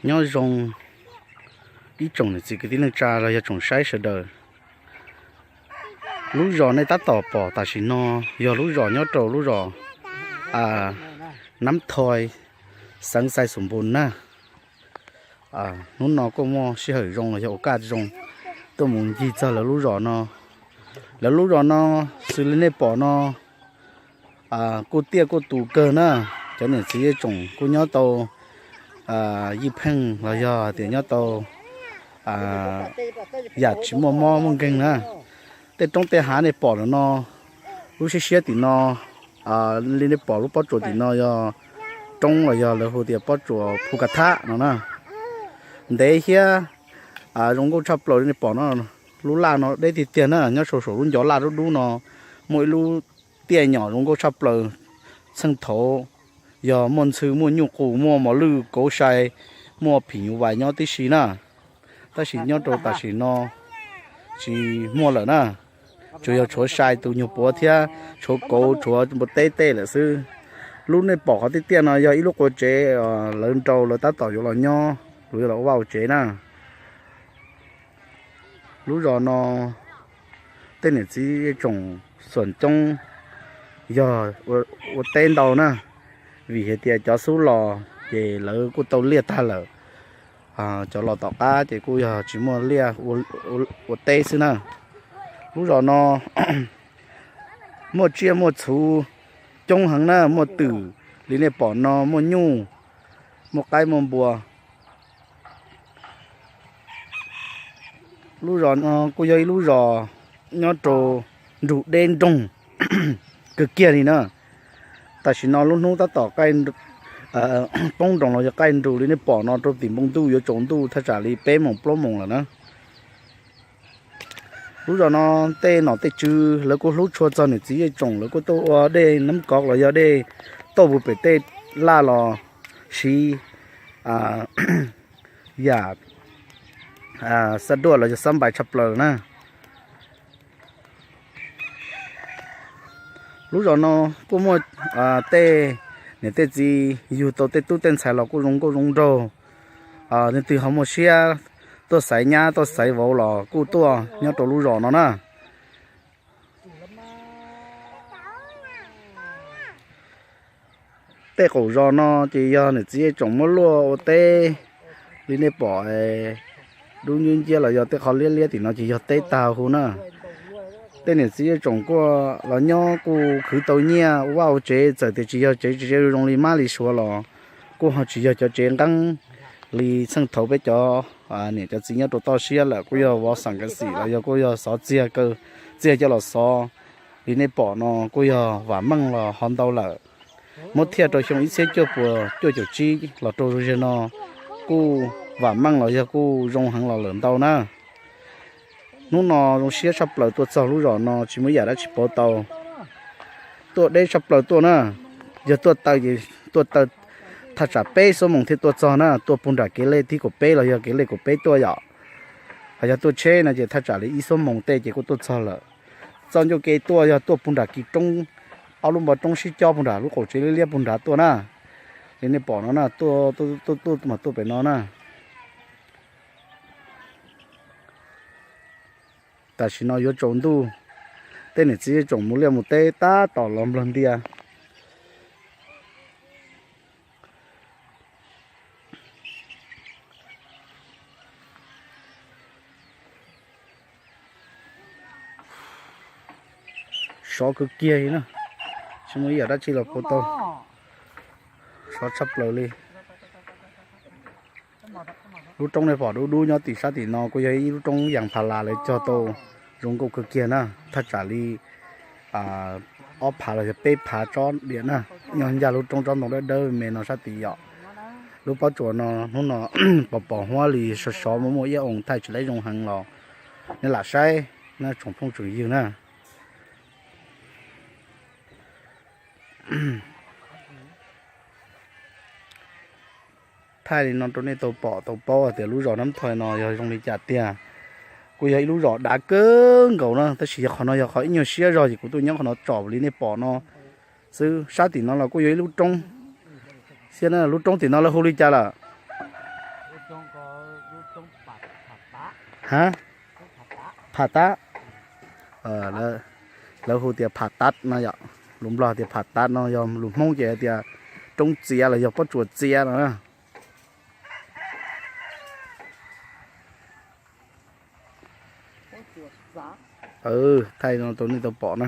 Nyob zoo ib tsoom niam txiv kwv tij neej tsa los yog tsoom saib sawv daws. Lub zos nej tab tom pom tam sim no yog lub zos nyob rau lub zos Nab Thoi, xeev Xais Xus Npus na. Hnub no kuj muaj sij hawm zoo los yog ua kaj zoo tuaj mus ncig txog lawv lub zos no. Lawv lub zos no xws li nej pom no kuj tiaj kuj tus kawg na. Cov niam txiv yeej tsoom kuj nyob tau ywj pheej los yog hais tias nyob tau yam tsis muaj mob muaj nkeeg na. Tej roob tej hav nej pom lawm no, lub siab siab tim no li nej pom lub pob tsuas tim no yog roob los yog lawv hu tias pob tsuas Phu Ka Thab no na. Ntev thiab zoo nkauj tshaj plaws li nej pom no. Lub laj no deb tiag tiag na, nyob saum saum lub ncov laj dub dub no muaj ib lub tiaj nyom zoo nkauj tshaj plaws. Txheej thaud yog muaj ntxhw muaj nyuj qus muaj mos lwj kauv sai, muaj phim nyuj vais nyob tib si na. Tab sis nyob rau tam sim no tsis muaj lawm na, tsuas yog tshuav sai tus nyuag puav thiab tshuav kauv tshuav npua teb tej lawm xwb. Lub nej pom qhov tiaj tiaj no yog ib lub qua tsev lawv nrau lawv tab tom yuav los nyob, yuav los ua vaj ua tsev na. Lub zos no tej niam txiv tsoom xuam coob yog ua teb ntau na, vim hais tias cov xub los ces lawv kuj tau liaj tag lawm. Cov los tom qab ces kuj yog tsis muaj liaj ua teb xwb na. Lub zos no muaj tsiaj muaj txhu coob heev na, muaj twm li nej pom no, muaj nyuj, muaj qaib muaj npua. Lub zos no kuj yog ib lub zos nyob rau nrug deb nroog kawg kiag li na. Tam sim no lub hnub tab tom poob nroos los yog qaij nrug li nej pom no rau tim npoo ntuj yuav tsaus ntuj thaj tsam li peb moos plaub moos lawm na. Lub zos no tej nom tej tswv lawv kuj hlub tshua txog niam txiv yeej tsoom, lawv kuj tuaj ua dej nab kov los yog dej tauj puag pem tej laj los siv yam xab duaj los yog xab npais tshaj plaws na. Lub zos no kuj muaj tej niam tej txiv yug tau tej tub tej ntxhais los kuj zoo nkauj zoo nraug. Leej twg ho muaj siab tuaj xaiv nyab tuaj xaiv vauv los kuj tuaj nyob rau lub zos no na. Tej qaum zos no ces yog niam txiv yeej tsoom muab luaj ua teb li nej pom dub nciab nciab los yog tej qhov liab liab tim no ces yog teb tag huv na. Tej niam txiv yeej tsoom kuj los nyob kuj khwv tau nyiaj ua vaj ua tsev, txawm tias tsis yog tsev tsis zoo li mab li suav los kuj ho tsis yog cov tsev nqeeb li txheej thaud peb cov niam cov txiv nyob rau toj siab lawm, kuj yog vov xeem kav xim los yog kuj yog xov txiag kaw txiag coj los xov. Li nej pom no kuj yog vam meej los ho ntau lawm. Muab thiaj rau xyoo ib txhiab cuaj puas cuaj caum tsib los rau zaum no kuj vam meej los yog kuj zoo heev los lawm ntau na. Hnub no zoo siab tshaj plaws tuaj txog lub zos no tsis muaj yam dab tsi pauv tau. Tuaj deb tshaj plaws tuaj na, yog tuaj taw ces tuaj taw thaj tsam peb xuab moos thiaj tuaj txog na, tuaj puag nram kev lej thib kaum peb los yog kev lej kaum peb tuaj yom. Ho yog tuaj tsheb no ces thaj tsam li ib xuab moos tej ces kuj tuaj txog lawm. Txoj ncauj ke tuaj yog tuaj puag nram kis roob, ob lub npoo roob sib cob puag nram lub qaum tsev liab liab puag nrad tuaj na. Li nej pom no na, tuaj tuaj tuaj mas tuaj pem no na. Tam sim no yuav tsaus ntuj, tej niam txiv tsoom mus liaj mus teb tab tom los nplog ntia. Sov kawg kiag li na, tsis muaj ib yam dab tsi los pauv tau, sov tshaj plaws li. Lub roob nej pom dub dub nyob tim sab tim no kuj yog ib lub roob yas pha las lawv cog tau zoo nkauj kawg kiag na, thaj tsam li ob phav los yog peb phav tsob diam na, nyob ncaj lub roob tsob ntoo dawb dawb me no sab tid yom. Lub pob tsuas no hnub no pom pom huab li sov sov muaj muaj iab oo thaij tsis lab zoo heev los nej lam saib na tsoom phooj tsoom ywg na. Thaij li no rau nej tau pom tau paub hais tias lub zos Nab Thoj no yog zoo li cas tiag. Kuj yog ib lub zos dav kawg nkaus na, tab sis yog qhov no yog qhov ib nyuag siab zog ces kuv tuaj nyob qhov no tsom li nej pom no xwb. Sab tim no los kuj yog ib lub roob, xiab na lub roob tim no lawv hu li cas lawm? Ha, pham tab. Lawv hu tias pham tab no yom. Lus Nplog tias pham tab no, yog lus Hmoob ces tias roob txiav los yog pob tsuas txiav no na. Thaij no rau nej tau pom na.